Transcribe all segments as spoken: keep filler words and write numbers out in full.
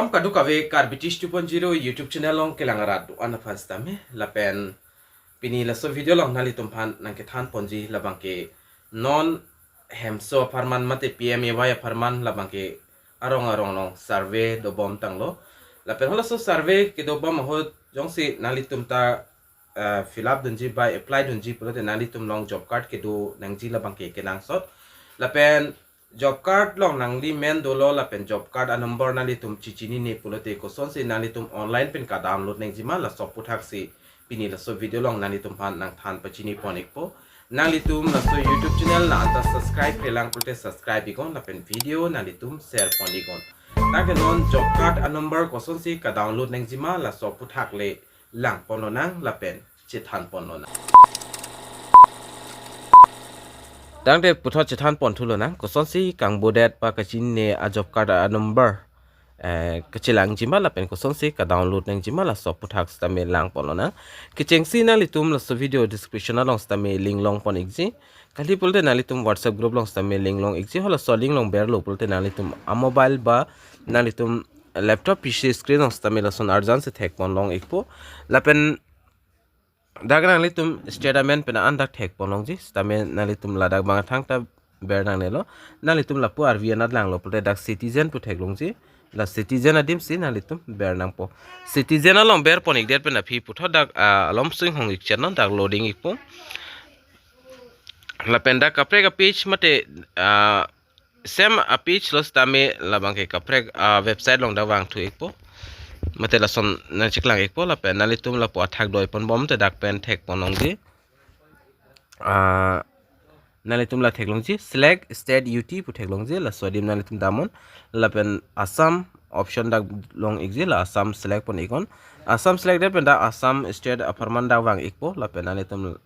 Om kadokave Karbi Tish two point zero YouTube channel along kelang arat do-an aphan sitame lapen pini laso video along nanglitum aphan nangkethan ponji labangke non hemso apharman mate P M A Y apharman labangke arong arong along survey dobom tanglo. Lapen halaso survey kedobom ahut jongsi nanglitum ta uh, fill up dunji ba apply dunji pulote nanglitum along job card kedo nangji labangke kenangsot. Lapen job card along nangli men dolo lapen job card a-number nanglitum chechinine pulote kosonsi nanglitum online pen ka-download nangjima laso aputhaksi pini laso video along nanglitum aphan nangthan pachini pon ikpo. Nanglitum laso YouTube channel nang-anta subscribe-relang pulote subscribe iknon lapen video nanglitum share pon iknon. Tangke non job card a-number kosonsi ka-download nangjima laso aputhak le lang ponlonang lapen chethan ponlonang. Tangte puthot chethan pon thulonang kosonsi kangbodet pa kachinine a-job card a-number eh, kachelangjima lapen kosonsi ka-download nangjima laso aputhak sitame lang ponlonang. Kechengsi nanglitum laso video description along sitame link long pon ikji. Kali pulote nanglitum WhatsApp group along sitame link long ikji, halaso link along berlo pulote nanglitum a-mobile ba nanglitum laptop P C screen along sitame lason arjan si thek pon long ikpo. Lapen dak nanglitum state amen pen an dak thek pon longji, sitame nanglitum ladak bang thangta ber nangnelo. Nanglitum lapu arvi anat langlo pulote dak citizen pu thek longji. La citizen adim si nanglitum ber nangpo. Citizen along ber pon ikdet pen aphi puthot dak ah, alom swing hong ikchet non, dak loading ikpo. Lapen dak kaprek a-page mate ah, same a-page lo sitame labangke kaprek a-website along dak vangthu ikpo. Mate lason nangcheklang ikpo lapen nanglitum lapu athak doi ponbom te dak pen thek pon longji. Ah, nanglitum la thek longji, select state U T pu thek longji, laso adim nanglitum damnon. Lapen Assam option dak long ikji, la Assam select pon iknon. Assam select det pen dak Assam state apharman dak vang ikpo, lapen nanglitum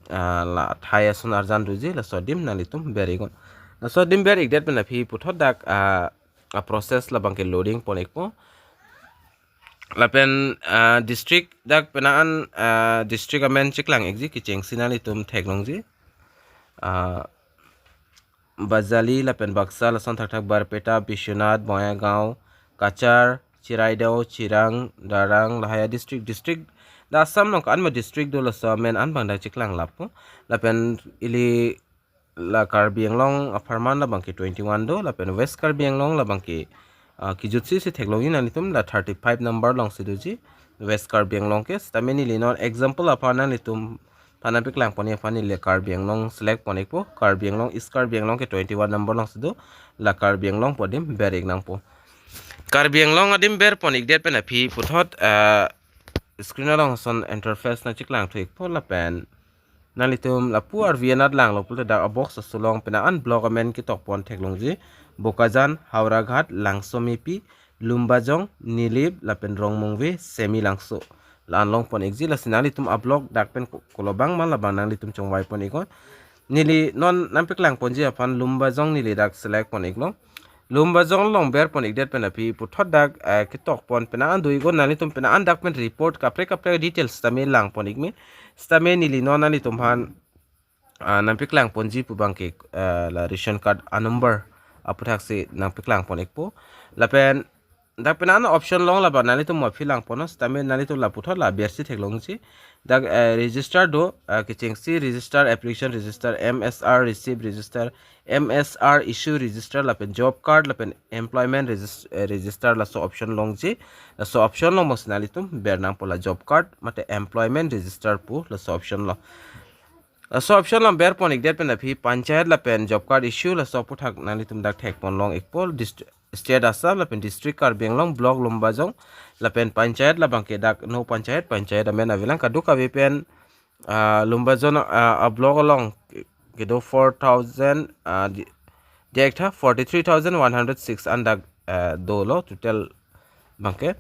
ah, la thai ason arjan doji, laso adim nanglitum ber iknon. Laso adim ber ikdet pen aphi puthot dak ah, a-process labangke loading pon ikpo. Lapen ah, district dak penang an ah, district amen cheklang ikji, kechengsi nanglitum thek longji. Ah, Bajali lapen Baksa lason thakthak Barpeta, Biswanath, Bongaigaon, Cachar, Chiraidao, Chirang, Darrang, lahai a-district, district dak Assam along ko-an ma district do laso amen an bang dak cheklang lapo. Lapen ili la Karbi Anglong apharman labangke twenty-one do, lapen West Karbi Anglong labangke ah, kejutsi si thek longji, nanglitum la thirty-five number along si doji West Karbi Anglong ke. Sitame neli non example aphan nanglitum aphan nangpeklang pon aphan neli Karbi Anglong select pon ikpo. Karbi Anglong, East Karbi Anglong ke twenty-one number along si do, la Karbi Anglong pu adim ber ik nangpo. Karbi Anglong adim ber pon ikdet pen aphi puthot ah, screen along ason interface nangcheklang thu ikpo lapen nanglitum lapu arvi anat langlo pulote dak a-box asulong penang an block amen ketok pon thek longji. Bokajan, Howraghat, Langsomepi, Lumbajong, Nilip lapen Rongmongve, Semilangso. La-an long pon ikji, lasi nanglitum a-block dak pen ko-, kolobang ma labang nanglitum chongvai pon iknon. Neli non nangpeklang ponji aphan Lumbajong neli dak select pon iklo. Lumbajong along ber pon ikdet pen aphi puthot dak ah, ketok pon penang an do iknon, nanglitum penang an dak pen report kaprek kaprek details sitame lang pon ikme. Sitame neli non nanglitum aphan ah, nangpeklang ponji pu abangke ah, la ration card a-number aputhaksi nangpeklang pon ikpo. Lapen dak penang an option long labang nanglitum mo aphi lang ponnon, sitame nanglitum la puthot la bersi thek longji. Dak eh, register do ah, kechengsi register, application register, M S R receipt register, M S R issue register lapen job card lapen employment regis- eh, register laso option longji. Laso option along mos nanglitum ber nangpo, la job card mate employment register pu laso option lo. Laso option along ber pon ikdet pen aphi panchayat lapen job card issue laso aputhak nanglitum dak thek pon long ikpo. Dist- state Assam lapen district Karbi Anglong, block Lumbajong lapen panchayat labangke dak no panchayat, panchayat amen avelang, kadokave pen ah, Lumbajong ah, a-block along kedo four thousand ah, di- diak tha forty-three thousand one hundred six an dak ah, dolo total abangke.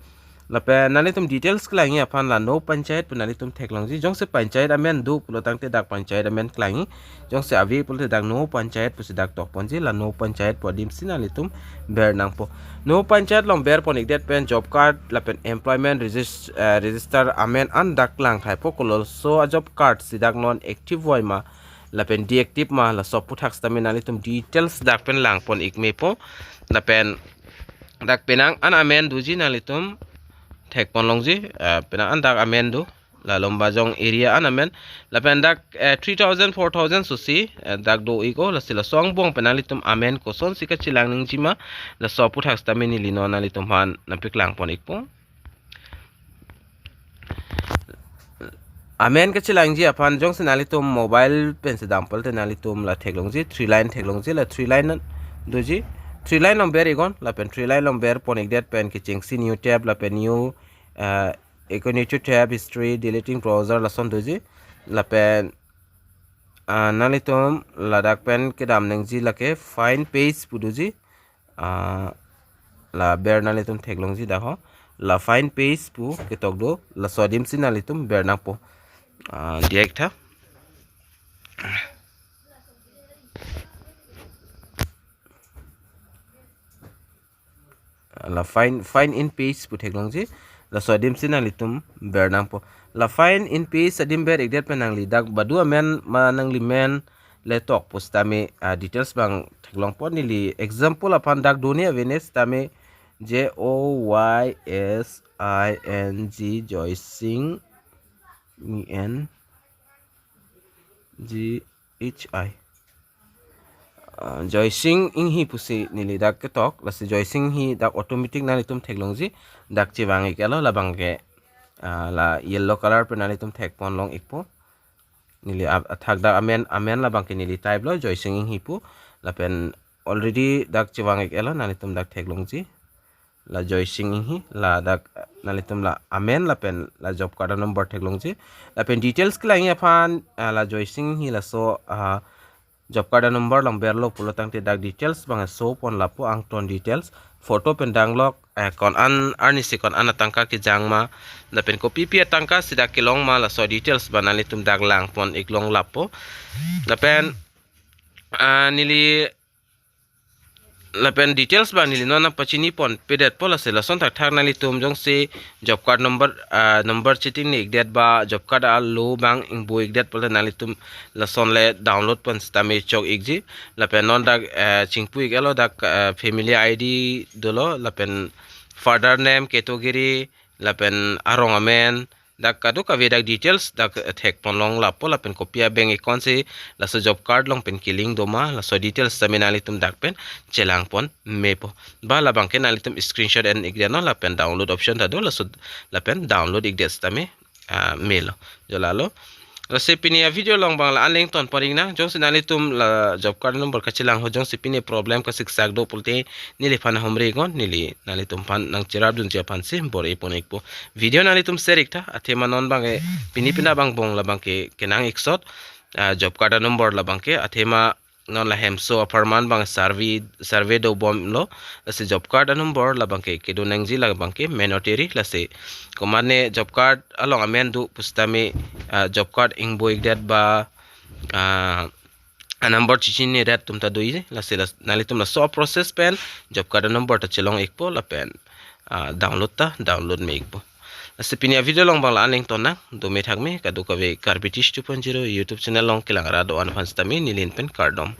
Lapen nanglitum details klangji aphan la no panchayat pu nanglitum thek longji. Jongsi panchayat amen do pulo tangte dak panchayat amen klangji. Jongsi ave pulote dak no panchayat pusi dak tok ponji, la no panchayat pu adim si nanglitum ber nangpo. No panchayat along ber pon ikdet pen job card lapen employment regis- eh, register amen an dak lang thaipo, koloso a-job card si dak non active voi ma lapen deactive ma, laso aputhak sitame nanglitum details dak pen lang pon ikmepo. Lapen dak penang an amen doji, nanglitum thekpon longji, eh, penang an dak amen do. La Lumbajong area an amen. Lapen dak, eh, three thousand, four thousand susi, eh, dak do-ikpo, lasi laso angbong pen nanglitum amen kosonsi kachelang nangjima, laso aputhak sitame neli non nanglitum aphan nangpaklangpon-ikpo. Amen kachelangji aphan jongsi nanglitum mobile pensi dampo pulote nanglitum la theklongji, three line theklongji, la three line doji, three line along ber-iknon, lapen three line along berpon-ikdet pen kechengsi new tab, lapen new, eh, incognito tab, history, deleting browser, lason doji, lapen, ah, nanglitum ladak pen kedam nangji lake find page pu doji, ah, la ber nanglitum theklongji dak ho, la find page pu ketok do, laso adimsi nanglitum ber nangpo, ah, diya-iktha. La find, find in page pu theklongji, laso adimsi nanglitum ber nangpo. La find in page adim ber-ikdet pen nangli dak badu amen ma nangli men le tok pusitame, ah, details abang theklongpo. Neli example aphan dak doni avene sitame J O Y S I N G, Joysing, E N G H I. Ah, Joysing Enghi pusi neli dak ketok, lasi Joysing Enghi dak automatic nanglitum theklongji, dak chevang-ik-etlo labangke, ah, la yellow color pen nanglitum thekpon long-ikpo. Neli ap-, athak dak amen, amen labangke neli type lo, Joysing Enghi pu, lapen already dak chevang-ik-etlo, nanglitum dak theklongji. La Joysing Enghi, ladak nanglitum la amen lapen la job card anumber theklongji. Lapen details kelangji aphan, ah, la Joysing Enghi laso, ah, job card anumber along berlo pulo tangte dak details abang show pon lapo, angton details. Photo pen danglok, eh, ko-an arnisi ko-an atangka kejang ma, lapen kopipi atangka si dak kelong ma, laso details abang nanglitum dak langpon-ik long lapo. Lapen, ah, neli lapen details abang neli non nangpachiniponpedetpo, lasi lason thakthak nanglitum jongsi job card number, ah, number chetingni-ikdet ba job card alo abang ingbu-ikdet pulote nanglitum lason le download pen sitame chok-ikji. Lapen non dak, eh, chingpu-ik-etlo dak, eh, family I D dolo, lapen father name, category, lapen arong amen, dak kadokave dak details dak thekpon long lapo, lapen kopi a-bank account si laso job card along pen ke-link do ma, laso details sitame nanglitum dak pen chelangpon mepo. Ba labangke nanglitum screenshot en-ikdetnon, lapen download option ta do, laso lapen download-ikdet sitame, ah, melo. Jo lalo. Lasi pini a-video along abang la-an le ingtonpon-iknang, jongsi nanglitum la job card number kachelang ho, jongsi pini problem kasiksak do pulote neliphan humri-iknon, neli nanglitum aphan nangcherapdunji aphansi bor-ipon-ikpo. Video nanglitum share-iktha, athema non abangke pini pina abang bong labangke kenang-iksot, ah, job card number labangke, athema non la hemso apharman abang survey, survey dobomlo, lasi job card anumber labangke kedo nangji labangke mandatory, lasi komatne job card along amen do pusitame, ah, job card ingbu-ikdet ba, ah, anumber chechinidet atum ta doji, lasi las-, nanglitum laso process pen job card anumber ta chelong-ikpo lapen, ah, download ta download me-ikpo. Lasi pini a-video along abang la-an le ingtonnang, dome thakme, kadokave Karbi Tish two point zero YouTube channel along kelang ra do-an aphan sitame neli pen kardom.